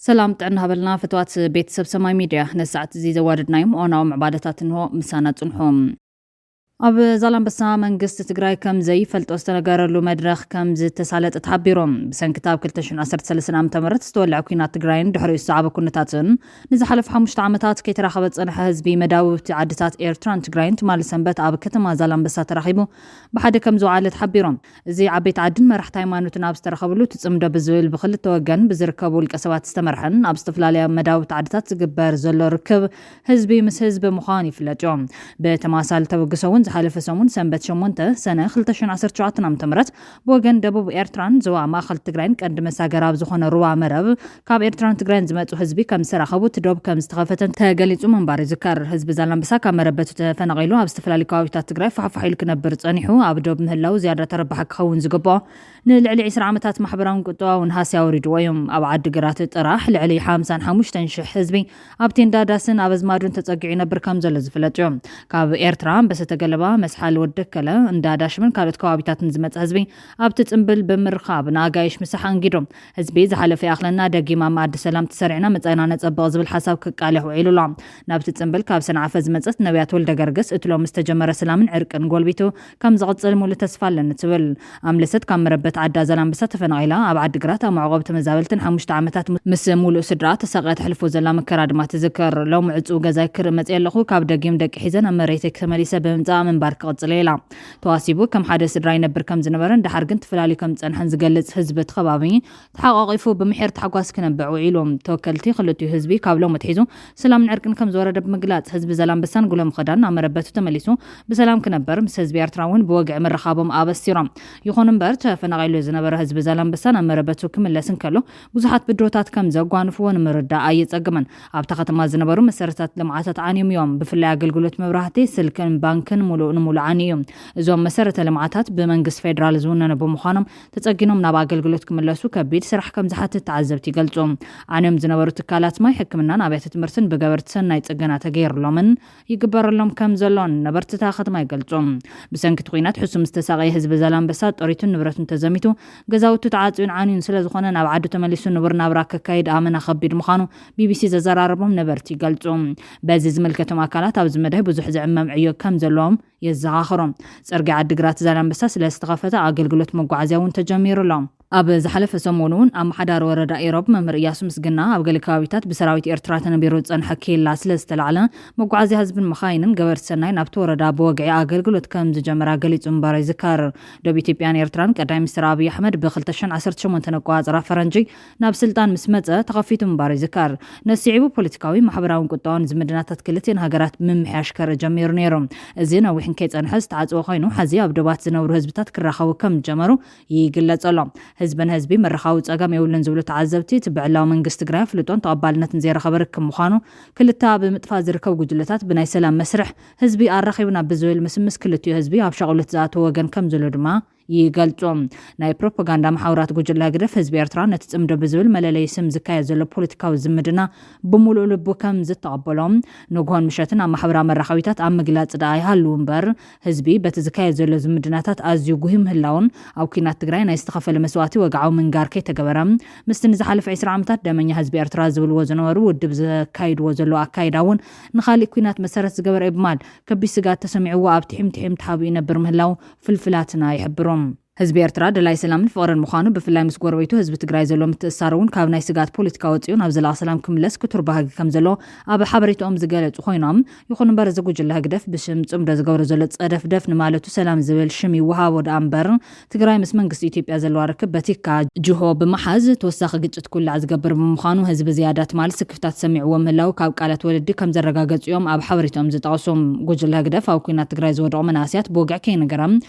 ሰላም ጥዕና ሃበልና ፍትዋት ቤተሰብ ሰማይ ሚድያ። ነዚ ሰዓት እዚ ዘዋደድናዮም እዋናዊ ምዕባለታት እንሆ፣ ምሳና ጽንሑ። ኣብ ዛላምበሳ መንግስቲ ትግራይ ከም ዘይፈልጦ ዝተነገረሉ መድረኽ ከም ዝተሳለጠ ተሓቢሩ። ብሰንኪ ኣብ ክልተ ሽሕን ዓሰርተ ሰለስተን ዓመተ ምህረት ዝተወልዐ ኲናት ትግራይን ድሕሪኡ ዝሰዓበ ኩነታትን ንዝሓለፉ ሓሙሽተ ዓመታት ከይተራኸበ ዝጸንሐ ህዝቢ መዳውብቲ ዓድታት ኤርትራን ትግራይን ትማሊ ሰንበት ኣብ ከተማ ዛላምበሳ ተራኺቡ ብሓደ ከም ዝወዓለ ተሓቢሩ። እዚ ዓበይቲ ዓድን መራሕቲ ሃይማኖትን ኣብ ዝተረኸብሉ እቲ ጽምዶ ብዝብል ብክልተ ወገን ብዝርከቡ ውልቀ ሰባት ዝተመርሐን ኣብ ዝተፈላለያ መዳውብቲ ዓድታት ዝግበር ዘሎ ርክብ ህዝቢ ምስ ህዝቢ ምዃኑ ይፍለጥ እዩ። ብተመሳሳሊ ተበግሶ እውን ዝሓለፈ ሰሙን ሰንበት ሸሞንተ ሰነ ክልተ ሽሕን ዓሰርተ ሸውዓተን ዓመተ ምህረት ብወገን ደቡብ ኤርትራን ዞባ ማእኸል ትግራይን ቀንዲ መሳገር ኣብ ዝኾነ ሩባ መረብ ካብ ኤርትራን ትግራይን ዝመጹ ህዝቢ ከም ዝተራኸቡ እቲ ዶብ ከም ዝተኸፈተን ተገሊጹ ምንባሩ ይዝከር። ህዝቢ ዛላምበሳ ካብ መረበቱ ተፈናቒሉ ኣብ ዝተፈላለዩ ከባቢታት ትግራይ ፋሕፋሕ ኢሉ ክነብር ጸኒሑ ኣብ ዶብ ምህላው ዝያዳ ተረባሒ ክኸውን ዝግብኦ ንልዕሊ ዕስራ ዓመታት ማሕበራውን ቁጠባውን ሃስያ ኣውሪድዎ እዩ። ኣብ ዓዲ ግራት ጥራሕ ልዕሊ ሓምሳን ሓሙሽተን ሽሕ ህዝቢ ኣብ ቴንዳ ዳስን ኣብ ኣዝማዱን ተጸጊዑ ይነብር ከም ዘሎ ዝፍለጥ እዩ። ካብ ኤርትራ ኣንበሰተ ገለባ፣ መስሓል ወደከለ፣ እንዳ ዳሽምን ካልኦት ከባቢታትን ዝመጸ ህዝቢ ኣብቲ ጽምብል ብምርኻብ ንኣጋይሽ ምሳሕ ኣንጊዱ። ህዝቢ ዝሓለፈ ይኣኽለና፣ ደጊም ኣብ መኣዲ ሰላም ተሰሪዕና መጻኢና ነጸብቕ ዝብል ሓሳብ ክቃልሕ ውዒሉ ኣሎ። ናብቲ ጽምብል ካብ ሰንዓፈ ዝመጸት ነቢያት ወልደ ገርግስ እቲ ሎሚ ዝተጀመረ ሰላምን ዕርቅን ጎልቢቱ ከም ዝቕጽል ሙሉእ ተስፋ ኣለኒ ትብል። ኣምለሰት ካብ መረበት ዓዳ ዛላምበሳ ተፈናቒላ ኣብ ዓዲግራት ኣብ መዕቆቢ ተመዛበልትን ሓሙሽተ ዓመታት ምስ ሙሉእ ስድራ ተሳቕያ ተሕልፎ ዘላ መከራ ድማ ትዝክር። ሎሚ ዕጹው ገዛይ ክርኢ መጽየ ኣለኹ፣ ካብ ደጊም ደቂ ሒዘ ናብ መሬተይ ተመሊሰ ብምምጻእ ምንባር ክቕጽል እየ ኢላ። ተዋሲቡ ከም ሓደ ስድራ ይነብር ከም ዝነበረን ደሓር ግን ተፈላልዩ ከም ዝጸንሐን ዝገልጽ ህዝቢ እቲ ከባቢ ተሓቋቒፉ ብምሒር ታሕጓስ ክነብዕ ውዒሉ። ተወከልቲ ክልቲኡ ህዝቢ ካብ ሎሚ ኣትሒዙ ሰላምን ዕርቅን ከም ዝወረደ ብምግላጽ፣ ህዝቢ ዛላምበሳን ጉለምኸዳን ናብ መረበቱ ተመሊሱ ብሰላም ክነብር፣ ምስ ህዝቢ ኤርትራ እውን ብወግዒ ምርኻቦም ኣበሲሮም። ይኹን እምበር፣ ተፈናቒሉ ዝነበረ ህዝቢ ዛላምበሳ ናብ መረበቱ ክምለስ እንከሎ፣ ብዙሓት ብድሆታት ከም ዘጓንፍዎ ንምርዳእ ኣየጸግምን። ኣብታ ከተማ ዝነበሩ መሰረታት ልምዓታት ዓንዮም እዮም። ብፍላይ ኣገልግሎት መብራህቲ፣ ስልክን ባንክን ሙሉእ ንሙሉእ ዓንዩ እዩ። እዞም መሰረተ ልምዓታት ብመንግስቲ ፌደራል ዝውነኑ ብምዃኖም፣ ተጸጊኖም ናብ ኣገልግሎት ክምለሱ ከቢድ ስራሕ ከም ዝሓትት ተዓዘብቲ ይገልጹ። ዓንዮም ዝነበሩ ትካላት ማይ፣ ሕክምናን ኣብያተ ትምህርትን ብገበርቲ ሰናይ ጽገና ተገይርሎምን ይግበረሎም ከም ዘሎን ነበርቲ እታ ከተማ ይገልጹ። ብሰንኪ እቲ ኲናት ሕሱም ዝተሳቐየ ህዝቢ ዛላምበሳ ጥሪቱን ንብረቱን ተዘሚቱ፣ ገዛውቱ ተዓጽዩን ዓንዩን ስለ ዝኾነ፣ ናብ ዓዱ ተመሊሱ ንቡር ናብራ ከካይድ ኣመና ከቢድ ምዃኑ ቢቢሲ ዘዘራረቦም ነበርቲ ይገልጹ። በዚ ዝምልከቶም ኣካላት ኣብዚ መዳይ ብዙሕ ዝዕመም ዕዮ ከም ዘለዎም የዘኻኽሩ። ጽርግያ ዓዲግራት ዛላምበሳ ስለ ዝተኸፈተ ኣገልግሎት መጓዓዝያ እውን ተጀሚሩ ኣሎ። ኣብ ዝሓለፈ ሰሙን እውን ኣመሓዳሪ ወረዳ ኢሮብ መምህር እያሱ ምስግና ኣብ ገለ ከባቢታት ብሰራዊት ኤርትራ ተነቢሩ ዝጸንሐ ኬላ ስለ ዝተላዕለ መጓዓዝያ ህዝብን መኻይንን ገበርቲ ሰናይ ናብቲ ወረዳ ብወግዒ ኣገልግሎት ከም ዝጀመራ ገሊጹ ምንባሩ ይዝከር። ዶብ ኢትዮጵያን ኤርትራን ቀዳማይ ሚኒስትር ኣብይ ኣሕመድ ብ ክልተ ሽሕን ዓሰርተ ሸሞንተን ኣቆጻጽራ ፈረንጂ ናብ ስልጣን ምስ መጸ ተኸፊቱ ምንባሩ ይዝከር። ነሲዒቡ ፖለቲካዊ፣ ማሕበራውን ቁጠባውን ዝምድናታት ክልቲኤን ሃገራት ምምሕያሽ ከርኢ ጀሚሩ ነይሩ። እዚ ነዊሕ እንከይጸንሐ ዝተዓጽወ ኮይኑ፣ ሐዚ ኣብ ዶባት ዝነብሩ ህዝብታት ክራኸቡ ከም ዝጀመሩ ይግለጽ ኣሎ። ህዝቢ ንህዝቢ ምርኻቡ ጸገም የብሉን ዝብሉ ተዓዘብቲ፣ እቲ ብዕላዊ መንግስቲ ትግራይ ኣፍልጦን ተቐባልነትን ዘይረኸበ ርክብ ምዃኑ፣ ክልተ ኣብ ምጥፋእ ዝርከቡ ጉጅለታት ብናይ ሰላም መስርሕ ህዝቢ ኣራኺብና ብዝብል ምስምስ ክልቲኡ ህዝቢ ኣብ ሻቕሎት ዝኣተወ ወገን ከም ዘሎ ድማ ይገልጹ። ናይ ፕሮፓጋንዳ መሓውራት ጉጅለ ህግደፍ ህዝቢ ኤርትራ ነቲ ጽምዶ ብዝብል መለለዪ ስም ዝካየድ ዘሎ ፖለቲካዊ ዝምድና ብምሉእ ልቡ ከም ዝተቐበሎ ንግሆን ምሸትን ኣብ ማሕበራዊ መራኸቢታት ኣብ ምግላጽ ደኣ ይሃልው እምበር፣ ህዝቢ በቲ ዝካየድ ዘሎ ዝምድናታት ኣዝዩ ጉሂ ምህላውን ኣብ ኲናት ትግራይ ናይ ዝተኸፈለ መስዋእቲ ወግዓዊ ምንጋር ከይተገበረ፣ ምስቲ ንዝሓለፈ ዕስራ ዓመታት ደመኛ ህዝቢ ኤርትራ ዝብልዎ ዝነበሩ ውድብ ዘካይድዎ ዘለዉ ኣካይዳ እውን ንኻሊእ ኲናት መሰረት ዝገበረ እዩ ብምባል ከቢድ ስግኣት ተሰሚዕዎ ኣብ ትሒም ትሒም ተሓቢኡ ይነብር ምህላው ፍልፍላትና ይሕብሩ። ህዝቢ ኤርትራ ደላይ ሰላምን ፍቕርን ምዃኑ፣ ብፍላይ ምስ ጎረቤቱ ህዝቢ ትግራይ ዘሎ ምትእስሳር እውን ካብ ናይ ስግኣት ፖለቲካ ወጺኡ ናብ ዘላቒ ሰላም ክምለስ ክቱር ባህጊ ከም ዘሎ ኣብ ሓበሬታኦም ዝገለጹ ኮይኖም፣ ይኹን እምበር እዚ ጉጅለ ህግደፍ ብሽም ጽምዶ ዝገብሮ ዘሎ ጸደፍደፍ ንማለቱ ሰላም ዝብል ሽም ይወሃቦ ደኣ እምበር፣ ትግራይ ምስ መንግስቲ ኢትዮጵያ ዘለዋ ርክብ በቲካ ጅሆ ብምሓዝ ተወሳኺ ግጭት ክውላዕ ዝገብር ብምዃኑ፣ ህዝቢ ዝያዳ ትማሊ ስክፍታ ተሰሚዕዎ ምህላው ካብ ቃላት ወለዲ ከም ዘረጋገጹ እዮም ኣብ ሓበሬታኦም ዝጠቕሱ። ጉጅለ ህግደፍ ኣብ ኲናት ትግራይ ዝወደቑ መናእሰያት ብወግዒ ከይነገረ፣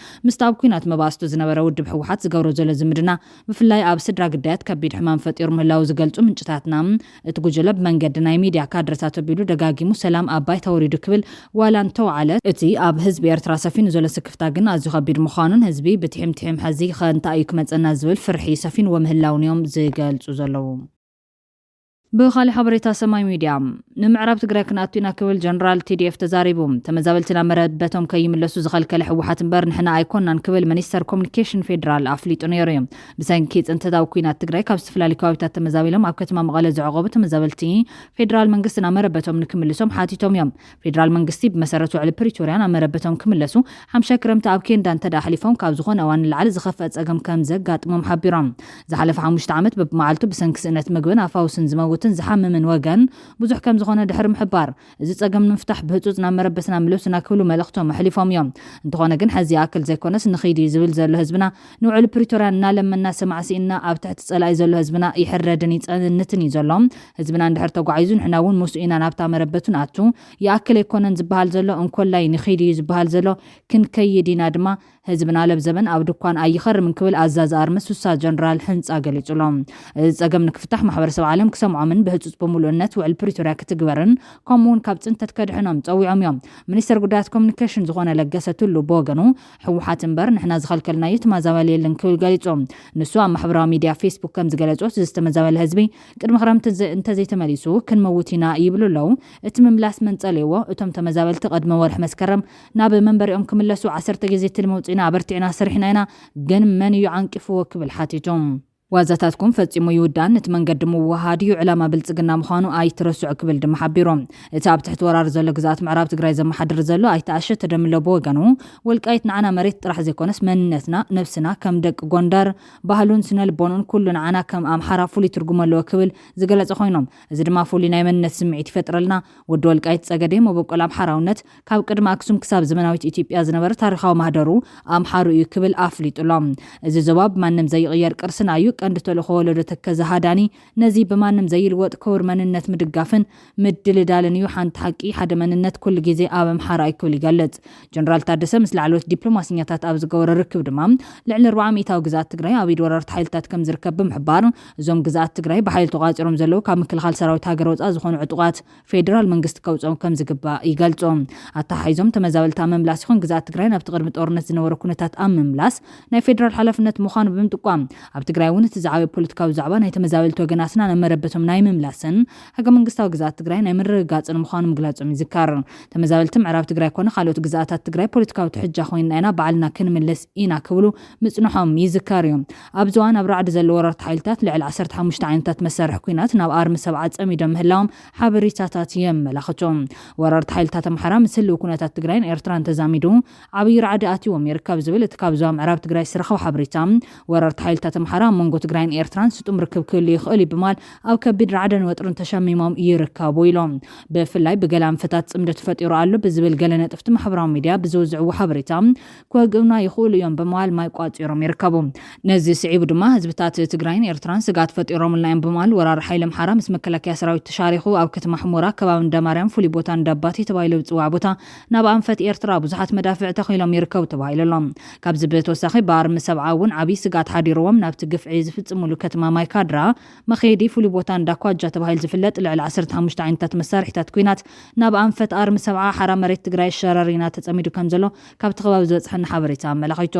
ምስቲ ኣብ ኲናት መባእስቱ ዝነበረ ውድብ ህወሓት ዝገብሮ ዘሎ ዝምድና፣ ብፍላይ ኣብ ስድራ ግዳያት ከቢድ ሕማም ፈጢሩ ምህላው ዝገልጹ ምንጭታትና፣ እቲ ጉጅለ ብመንገዲ ናይ ሚድያ ካድረታት ኣቢሉ ደጋጊሙ ሰላም ኣብ ባይታ ወሪዱ ክብል ዋላ እንተወዓለ፣ እቲ ኣብ ህዝቢ ኤርትራ ሰፊኑ ዘሎ ስክፍታ ግን ኣዝዩ ከቢድ ምዃኑን ህዝቢ ብትሒም ትሒም ሐዚ ኸ እንታይ እዩ ክመጸና ዝብል ፍርሒ ሰፊንዎ ምህላውን እዮም ዝገልጹ ዘለዉ። ብኻሊእ ሓበሬታ ሰማይ ሚድያ፣ ንምዕራብ ትግራይ ክንኣቱ ኢና ክብል ጀነራል ቲ ዲ ኤፍ ተዛሪቡ። ተመዛበልቲ ናብ መረበቶም ከይምለሱ ዝኸልከለ ህወሓት እምበር ንሕና ኣይኮንናን ክብል ሚኒስተር ኮሙኒኬሽን ፌዴራል ኣፍሊጡ ነይሩ እዩ። ብሰንኪ ፅንተታዊ ኩናት ትግራይ ካብ ዝተፈላለዩ ከባቢታት ተመዛቢሎም ኣብ ከተማ መቐለ ዝዕቆቡ ተመዛበልቲ ፌዴራል መንግስቲ ናብ መረበቶም ንክምልሶም ሓቲቶም እዮም። ፌዴራል መንግስቲ ብመሰረት ውዕሊ ፕሪቶርያ ናብ መረበቶም ክምለሱ ሓምሻይ ክረምቲ ኣብ ኬንዳ እንተደኣ ኣሕሊፎም ካብ ዝኾነ እዋን ንላዕሊ ዝኸፍአ ፀገም ከም ዘጋጥሞም ሓቢሮም። ዝሓለፈ ሓሙሽተ ዓመት በብመዓልቱ ብሰንኪ ስእነት ምግብን ኣፋውስን ዝመውትን ዝሓምምን ወገን ብዙሕ ከም ዝኾነ ድሕሪ ምሕባር፣ እዚ ጸገም ንምፍታሕ ብህጹጽ ናብ መረበትና ምለሱና ክብሉ መልእኽቶም ኣሕሊፎም እዮም። እንተኾነ ግን ሕዚ ይኣክል ዘይኮነስ ንኺድ እዩ ዝብል ዘሎ ህዝብና ንውዕል ፕሪቶርያ እናለመና ሰማዕ ስኢንና ኣብ ትሕቲ ጸላኢ ዘሎ ህዝብና ይሕረድን ይጸንትን እዩ ዘሎ። ህዝብና እንድሕር ተጓዒዙ ንሕና እውን ምስኡ ኢና ናብታ መረበቱ ንኣቱ። ይኣክል ኣይኮነን ዝበሃል ዘሎ፣ እንኮላይ ንኺድ እዩ ዝበሃል ዘሎ፣ ክንከይድ ኢና ድማ። ህዝብና ለብዘበን ኣብ ድኳን ኣይኸርምን ክብል ኣዛዚ ኣርሚ ሱሳ ጀነራል ሕንጻ ገሊጹ ኣሎ። እዚ ጸገም ንክፍታሕ ማሕበረሰብ ዓለም ክሰምዖምን ብህጹጽ ብምሉእነት ውዕል ፕሪቶርያ ክትግበርን ከምኡ እውን ካብ ጽንተት ከድሕኖም ጸዊዖም እዮም። ሚኒስተር ጉዳያት ኮሙኒኬሽን ዝኾነ ለገሰ ቱሉ ብወገኑ ህወሓት እምበር ንሕና ዝኸልከልናዮ ተመዛባሊ የለን ክብል ገሊጹ። ንሱ ኣብ ማሕበራዊ ሚድያ ፌስቡክ ከም ዝገለጾ፣ እቲ ዝተመዛበለ ህዝቢ ቅድሚ ክረምቲ ዘ-፣ እንተዘይተመሊሱ ክንመውት ኢና ይብሉ ኣለዉ። እቲ ምምላስ መን ጸልይዎ? እቶም ተመዛበልቲ ቅድሚ ወርሒ መስከረም ናብ መንበሪኦም ክምለሱ ዓሰርተ ግዜ ትልሚ ኣውጺእና ኣበርቲዕና ሰሪሕና ኢና፣ ግን መን እዩ ዓንቂፍዎ ክብል ሓቲቱ። ዋዛታትኩም ፈጺሙ ይውዳእን እቲ መንገዲ ምውሃድ እዩ፣ ዕላማ ብልጽግና ምዃኑ ኣይትረስዑ ክብል ድማ ሓቢሩ። እቲ ኣብ ትሕቲ ወራር ዘሎ ግዝኣት ምዕራብ ትግራይ ዘመሓድር ዘሎ ኣይተ ኣሸተ ደምለው ብወገኑ፣ ወልቃይት ንዓና መሬት ጥራሕ ዘይኮነስ መንነትና፣ ነብስና ከም ደቂ ጎንደር፣ ባህሉን ስነ ልቦንኡን ኩሉ ንዓና ከም ኣምሓራ ፍሉይ ትርጉም ኣለዎ ክብል ዝገለጸ ኮይኖም፣ እዚ ድማ ፍሉይ ናይ መንነት ስምዒት ይፈጥረልና። ወዲ ወልቃይት ጸገዴ መበቆል ኣምሓራውነት ካብ ቅድሚ ኣክሱም ክሳብ ዘመናዊት ኢትዮጵያ ዝነበረ ታሪኻዊ ማህደሩ ኣምሓሩ እዩ ክብል ኣፍሊጡ ኣሎ። እዚ ዞባ ብማንም ዘይቕየር ቅርስና እዩ። ቀንዲ ተልእኾ ወለዶ ተከዘ ሃዳኒ ነዚ ብማንም ዘይልወጥ ክቡር መንነት ምድጋፍን ምድልዳልን እዩ። ሓንቲ ሓቂ፣ ሓደ መንነት ኩሉ ግዜ ኣብ ኣምሓራ እዩ ክብል ይገልጽ። ጀነራል ታደሰ ምስ ላዕለዎት ዲፕሎማስኛታት ኣብ ዝገበሮ ርክብ ድማ ልዕሊ ኣርብዓ ሚእታዊ ግዝኣት ትግራይ ኣብ ኢድ ወረርቲ ሓይልታት ከም ዝርከብ ብምሕባር፣ እዞም ግዝኣት ትግራይ ብሓይሊ ተቋፂሮም ዘለዉ ካብ ምክልኻል ሰራዊት ሃገር ወፃኢ ዝኾኑ ዕጡቓት ፌደራል መንግስቲ ከውፅኦም ከም ዝግባእ ይገልፁ። ኣተሓሒዞም ተመዛበልቲ ኣብ ምምላስ ይኹን ግዝኣት ትግራይ ናብቲ ቅድሚ ጦርነት ዝነበረ ኩነታት ኣብ ምምላስ ናይ ፌደራል ሓላፍነት ምዃኑ ብምጥቋም፣ ኣብ ትግራይ እውን እቲ ዝዓበየ ፖለቲካዊ ዛዕባ ናይ ተመዛበልቲ ወገናትና ናብ መረበቶም ናይ ምምላስን ሕገ መንግስታዊ ግዝኣት ትግራይ ናይ ምርግጋፅን ምዃኑ ምግላፆም ይዝከር። ተመዛበልቲ ምዕራብ ትግራይ ኮነ ካልኦት ግዝኣታት ትግራይ ፖለቲካዊ ትሕጃ ኮይንና ኢና ባዕልና ክንምልስ ኢና ክብሉ ምጽንሖም ይዝከር እዩ። ኣብዚ እዋን ኣብ ራዕዲ ዘለዉ ወረርቲ ሓይልታት ልዕሊ ዓሰርተ ሓሙሽተ ዓይነታት መሳርሒ ኲናት ናብ ኣርሚ ሰብዓ ጸሚዶም ምህላዎም ሓበሬታታት የመላኽቱ። ወረርቲ ሓይልታት ኣምሓራ ምስ ህልው ኩነታት ትግራይን ኤርትራን ተዛሚዱ ዓብዪ ራዕዲ ኣትይዎም ይርከብ ዝብል እቲ ካብ ዞባ ምዕራብ ትግራይ ዝረኸቦ ሓበሬታ፣ ወረርቲ ሓይልታት ኣምሓራ ኣብ መንጎ ትግራይን ኤርትራን ስጡም ርክብ ክህሉ ይኽእል እዩ ብምባል ኣብ ከቢድ ራዕድን ወጥርን ተሸሚሞም ይርከቡ ኢሎም። ብፍላይ ብገለ ኣንፈታት ጽምዶ ተፈጢሩ ኣሎ ብዝብል ገለ ነጥፍቲ ማሕበራዊ ሚድያ ብዝውዝዕዎ ሓበሬታ ክወግኡና ይኽእሉ እዮም ብምባል ማይ ቋጺሮም ይርከቡ። ነዚ ስዒቡ ድማ ህዝብታት ትግራይን ኤርትራን ስግኣት ፈጢሮምልና እዮም ብምባል ወራሪ ሓይሊ ኣምሓራ ምስ መከላከያ ሰራዊት ተሻሪኹ ኣብ ከተማ ሕሞራ ከባቢ እንዳ ማርያም ፍሉይ ቦታ እንዳ ኣባቴ ተባሂሉ ዝፅዋዕ ቦታ ናብ ኣንፈት ኤርትራ ብዙሓት መዳፍዕ ተኺሎም ይርከቡ ተባሂሉ ኣሎ። ካብዚ ብተወሳኺ ብኣርሚ ሰብዓ እውን ዓብዪ ስግኣት ሓዲርዎም ናብቲ ግፍዒ ዝፍፅሙሉ ከተማ ማይካድራ መኸየዲ ፍሉይ ቦታ እንዳ ኳጃ ተባሂሉ ዝፍለጥ ልዕሊ ዓሰርተ ሓሙሽተ ዓይነታት መሳርሒታት ኲናት ናብ ኣንፈት ኣርሚ ሰብዓ ሓራ መሬት ትግራይ ሸረሪና ተጸሚዱ ከም ዘሎ ካብቲ ከባቢ ዝበጽሐና ሓበሬታ ኣመላኺቱ።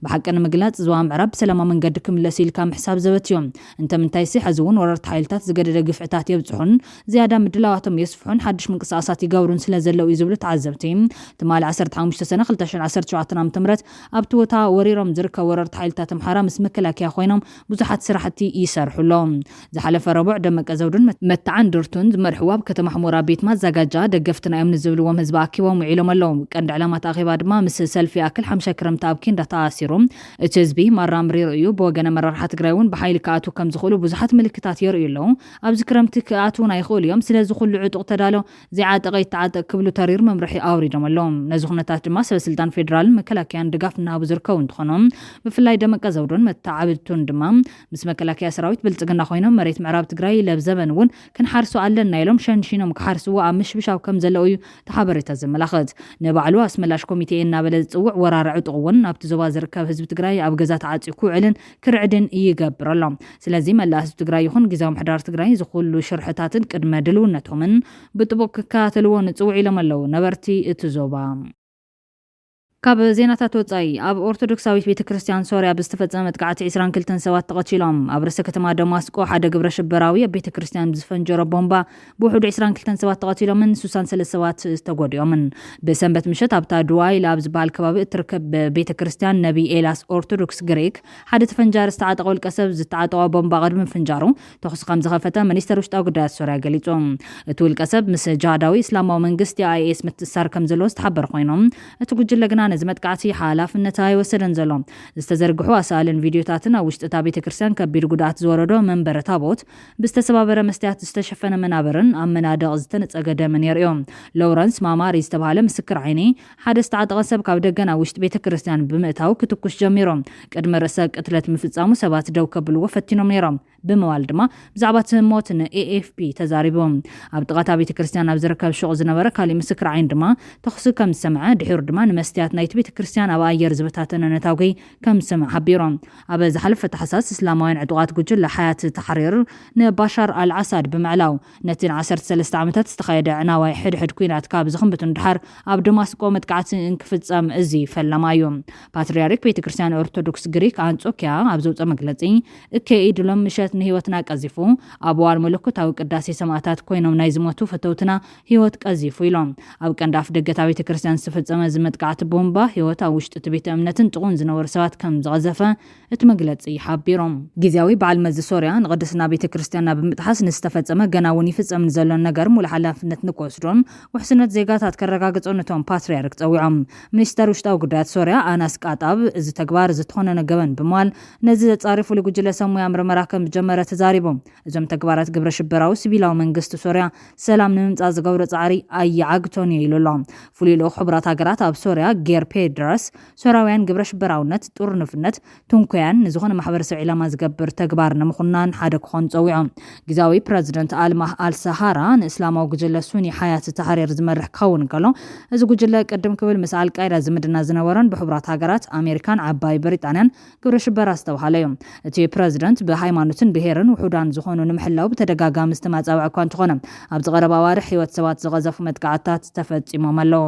ብሓቂ ንምግላጽ ዞባ ምዕራብ ብሰላማዊ መንገዲ ክምለስ ኢልካ ምሕሳብ ዘበት እዩ። እንተ ምንታይሲ ሕዚ እውን ወረርቲ ሓይልታት ዝገደደ ግፍዕታት የብጽሑን ዝያዳ ምድላዋቶም የስፍሑን ሓድሽ ምንቅስቃሳት ይገብሩን ስለ ዘለዉ እዩ ዝብሉ ተዓዘብቲ፣ ትማሊ ዓሰርተ ሓሙሽተ ሰነ ክልተ ሽሕን ዓሰርተ ሸውዓተን ዓመተ ምህረት ኣብቲ ቦታ ወሪሮም ዝርከቡ ወረርቲ ሓይልታት ኣምሓራ ምስ መከላከያ ኮይኖም ብዙሓት ስራሕቲ ይሰርሑ ኣለዉ። ዝሓለፈ ረቡዕ ደመቀ ዘውዱን መት-፣ መተዓንድርቱን ዝመርሕዎ ኣብ ከተማ ሕሞራ ቤት ማዘጋጃ ደገፍትና እዮም ንዝብልዎም ህዝቢ ኣኪቦም ውዒሎም ኣለዉ። ቀንዲ ዕላማ እቲ ኣኼባ ድማ ምስ ሰልፊ ይኣክል ሓምሻይ ክረምቲ ኣብ ኬንዳ ተኣሲሩ እቲ ህዝቢ ማራ ኣምሪሩ እዩ። ብወገን ኣመራርሓ ትግራይ እውን ብሓይሊ ክኣትዉ ከም ዝኽእሉ ብዙሓት ምልክታት የርእዩ ኣለዉ። ኣብዚ ክረምቲ ክኣትዉን ኣይኽእሉ እዮም። ስለዚ ኩሉ ዕጡቕ ተዳሎ፣ ዘይዓጠቐ ይተዓጠቕ ክብሉ ተሪር መምርሒ ኣውሪዶም ኣለዉ። ነዚ ኩነታት ድማ ሰበ ስልጣን ፌዴራልን መከላከያን ድጋፍ እናሃቡ ዝርከቡ እንትኾኑ፣ ብፍላይ ደመቀ ዘውዱን መተዓብድቱን ድማ ምስ መከላከያ ሰራዊት ብልጽግና ኮይኖም መሬት ምዕራብ ትግራይ ለብዘበን እውን ክንሓርሶ ኣለና ኢሎም ሸንሺኖም ክሓርስዎ ኣብ ምሽብሻብ ከም ዘለዉ እዩ እቲ ሓበሬታ ዘመላኽት። ንባዕሉ ኣስመላሽ ኮሚቴ እናበለ ዝጽውዕ ወራሪ ዕጡቕ እውን ናብቲ ዞባ ዝርከብ ህዝቢ ትግራይ ኣብ ገዛ ተዓጽዩ ክውዕልን ክርዕድን ይገብር ኣሎ። ስለዚ መላእ ህዝቢ ትግራይ ይኹን ግዝያዊ ምሕዳር ትግራይ እዚ ኩሉ ሽርሕታትን ቅድመ ድልውነቶምን ብጥቡቕ ክከታተልዎ ንጽውዕ ኢሎም ኣለዉ ነበርቲ እቲ ዞባ። ካብ ዜናታት ወጻኢ፣ ኣብ ኦርቶዶክሳዊት ቤተ ክርስቲያን ሶርያ ብዝተፈጸመ መጥቃዕቲ ዕስራን ክልተን ሰባት ተቐቲሎም። ኣብ ርእሰ ከተማ ደማስቆ ሓደ ግብረ ሽበራዊ ኣብ ቤተ ክርስቲያን ብዝፈንጀሮ ቦምባ ብውሕዱ ዕስራን ክልተን ሰባት ተቐቲሎምን ስሳን ሰለስተ ሰባት ተጎዲኦምን። ብሰንበት ምሸት ኣብታ ድዋይላ ኣብ ዝበሃል ከባቢ እትርከብ ቤተ ክርስቲያን ነቢ ኤላስ ኦርቶዶክስ ግሪክ ሓደ ተፈንጃሪ ዝተዓጠቐ ውልቀ ሰብ ዝተዓጠቐ ቦምባ ቅድሚ ምፍንጃሩ ተኹሲ ከም ዝኸፈተ ሚኒስተር ውሽጣዊ ጉዳያት ሶርያ ገሊጹ። እቲ ውልቀ ሰብ ምስ ጅሃዳዊ እስላማዊ መንግስቲ ኣይኤስ ምትእሳር ከም ዘለዎ ዝተሓበረ ኮይኑ፣ እቲ ጉጅለ ግና ነዚ መጥቃዕቲ ሓላፍነት ኣይወሰደን ዘሎ። ዝተዘርግሑ ኣሳእልን ቪድዮታትን ኣብ ውሽጢ እታ ቤተ ክርስቲያን ከቢድ ጉድኣት ዝወረዶ መንበረ ታቦት፣ ብዝተሰባበረ መስትያት ዝተሸፈነ መናብርን ኣብ መናድቕ ዝተነጸገ ደምን የርእዮ። ሎውረንስ ማማሪ ዝተባህለ ምስክር ዓይኒ፣ ሓደ ዝተዓጠቐ ሰብ ካብ ደገ ናብ ውሽጢ ቤተ ክርስቲያን ብምእታው ክትኩስ ጀሚሩ። ቅድሚ ርእሰ ቅትለት ምፍጻሙ ሰባት ደው ከብልዎ ፈቲኖም ነይሮም ብምባል ድማ ብዛዕባ እቲ ሞት ንኤኤፍፒ ተዛሪቡ። ኣብ ጥቓ እታ ቤተ ክርስቲያን ኣብ ዝርከብ ሹቕ ዝነበረ ካሊእ ምስክር ዓይኒ ድማ ተኹሲ ከም ዝሰምዐ፣ ድሒሩ ድማ ንመስትያት ናይቲ ቤተ ክርስቲያን ኣብ ኣየር ዝበታተነ ነታጒ ከም ዝሰምዐ ሓቢሩ። ኣብ ዝሓለፈ ታሕሳስ፣ እስላማውያን ዕጡቓት ጉጅለ ሓያት ታሕሪር ንባሻር ኣልዓሳድ ብምዕላው፣ ነቲ ን ዓሰርተ ሰለስተ ዓመታት ዝተኻየደ ዕናዋይ ሕድሕድ ኲናት ካብ ዝኽንብቱ ንድሓር፣ ኣብ ደማስቆ መጥቃዕቲ እንክፍጸም እዚ ፈለማ እዩ። ፓትርያርክ ቤተ ክርስቲያን ኦርቶዶክስ ግሪክ ኣንጾኪያ ኣብ ዘውጸ መግለጺ፣ እከይ ኢድ ሎም ምሸት ንህይወትና ቀዚፉ፣ ኣብ እዋን መለኮታዊ ቅዳሴ ሰማዕታት ኮይኖም ናይ ዝሞቱ ፈተውትና ህይወት ቀዚፉ ኢሎም። ኣብ ቀንዲ ኣፍ ደገ እታ ቤተ ክርስቲያን ዝተፈጸመ እዚ መጥቃዕቲ ቦምባ፣ ህይወት ኣብ ውሽጢ እቲ ቤተ እምነትን ጥቑን ዝነበሩ ሰባት ከም ዝቐዘፈ እቲ መግለጺ ሓቢሮም። ግዝያዊ በዓል መዚ ሶርያ ንቅድስና ቤተ ክርስቲያንና ብምጥሓስ ንዝተፈጸመ፣ ገና እውን ይፍጸም ንዘሎን ነገር ሙሉእ ሓላፍነት ንክወስዶን ውሕስነት ዜጋታት ከረጋግጾ ነቶም ፓትርያርክ ጸዊዖም። ሚኒስተር ውሽጣዊ ጉዳያት ሶርያ ኣናስ ቃጣብ፣ እዚ ተግባር ዝተኾነነ ገበን ብምባል ነዚ ዘጻሪ ፍሉይ ጉጅለ ሰብ ሞያ ምርመራ ከም ዝጀመረ ተዛሪቡ። እዞም ተግባራት ግብረ ሽበራዊ ሲቪላዊ መንግስቲ ሶርያ ሰላም ንምምጻእ ዝገብሮ ጻዕሪ ኣይዓግቶን እዩ ኢሉ ኣሎ። ፍሉይ ልኡኽ ሕቡራት ሃገራት ኣብ ሶርያ ጌር ፔድረስ፣ ሶርያውያን ግብረ ሽበራውነት፣ ጥርኑፍነት፣ ትንኮያን ንዝኾነ ማሕበረሰብ ዒላማ ዝገብር ተግባር ንምኹናን ሓደ ክኾኑ ጸዊዖም። ግዝያዊ ፕረዚደንት ኣልማህ ኣልሰሃራ ንእስላማዊ ጉጅለ ሱኒ ሓያት ታሕሪር ዝመርሕ ክኸውን እንከሎ፣ እዚ ጉጅለ ቅድም ክብል ምስ ኣልቃይዳ ዝምድና ዝነበሮን ብሕቡራት ሃገራት፣ ኣሜሪካን ዓባይ ብሪጣንያን ግብረ ሽበራ ዝተባህለ እዩ። እቲ ፕረዚደንት ብሃይማኖትን ብሄርን ውሑዳን ዝኾኑ ንምሕላው ብተደጋጋሚ ዝተማጻወዐ እኳ እንተኾነ፣ ኣብዚ ቀረባ ኣዋርሕ ህይወት ሰባት ዝቐዘፉ መጥቃዕትታት ተፈጺሞም ኣለዉ።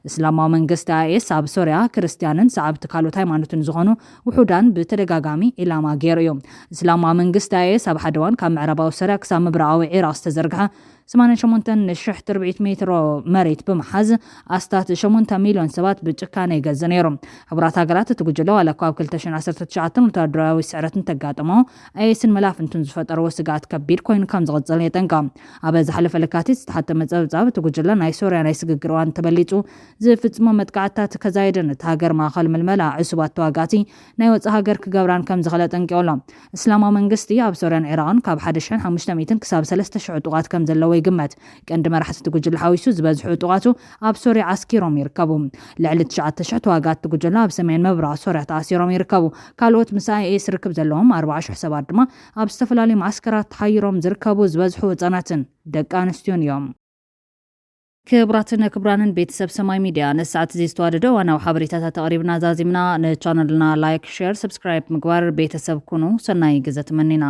እስላማዊ መንግስቲ ኣይኤስ ኣብ ሶርያ ክርስትያንን ሰዓብቲ ካልኦት ሃይማኖትን ዝኾኑ ውሑዳን ብተደጋጋሚ ዒላማ ገይሩ እዩ። እስላማዊ መንግስቲ ኣይኤስ ኣብ ሓደ እዋን ካብ ምዕራባዊ ሶርያ ክሳብ ምብራቓዊ ዒራቕ ዝተዘርግሐ ሰማንያን ሸሞንተን ሽሕ ትርብዒት ሜትሮ መሬት ብምሓዝ ኣስታት ሸሞንተ ሚልዮን ሰባት ብጭካነ ይገዝእ ነይሩ። ሕቡራት ሃገራት እቲ ጉጅለ ዋላ እኳ ኣብ ክልተ ሽሕን ዓሰርተ ትሽዓተን ወታደራዊ ስዕረት እንተጋጠሞ፣ ኣይኤስን መላፍንቱን ዝፈጠርዎ ስግኣት ከቢድ ኮይኑ ከም ዝቕጽል የጠንቅቕ። ኣብ ዝሓለፈ ለካቲት ዝተሓተመ ጸብጻብ፣ እቲ ጉጅለ ናይ ሶርያ ናይ ስግግር እዋን ተበሊጹ ዝፍጽሞ መጥቃዕትታት ከዛየደን እቲ ሃገር ማእከል ምልመላ ዕሱባት ተዋጋእቲ ናይ ወጻኢ ሃገር ክገብራን ከም ዝኽእል ኣጠንቂቑ ኣሎ። እስላማዊ መንግስቲ ኣብ ሶርያን ዒራቕን ካብ ሓደ ሽሕን ሓሙሽተ ሚእትን ክሳብ ሰለስተ ሽሕ ዕጡቓት ከም ዘለዎ ይግመት። ቀንዲ መራሕቲ እቲ ጉጅለ ሓዊሱ ዝበዝሑ ዕጡቓቱ ኣብ ሶርያ ዓስኪሮም ይርከቡ። ልዕሊ ትሽዓተ ሽሕ ተዋጋእቲ ጉጅለ ኣብ ሰሜን ምብራቕ ሶርያ ተኣሲሮም ይርከቡ። ካልኦት ምስ ኣይኤስ ርክብ ዘለዎም ኣርባዓ ሽሕ ሰባት ድማ ኣብ ዝተፈላለዩ መዓስከራት ተሓይሮም ዝርከቡ ዝበዝሑ ህጻናትን ደቂ ኣንስትዮን እዮም። ክቡራትን ክቡራንን ቤተሰብ ሰማይ ሚድያ፣ ነዚ ሰዓት እዚ ዝተዋደደ እዋናዊ ሓበሬታታት ኣቕሪብና ዛዚምና። ንቻነልና ላይክ፣ ሼር፣ ሰብስክራይብ ምግባር ቤተሰብ ኩኑ። ሰናይ ግዘ ትመኒና።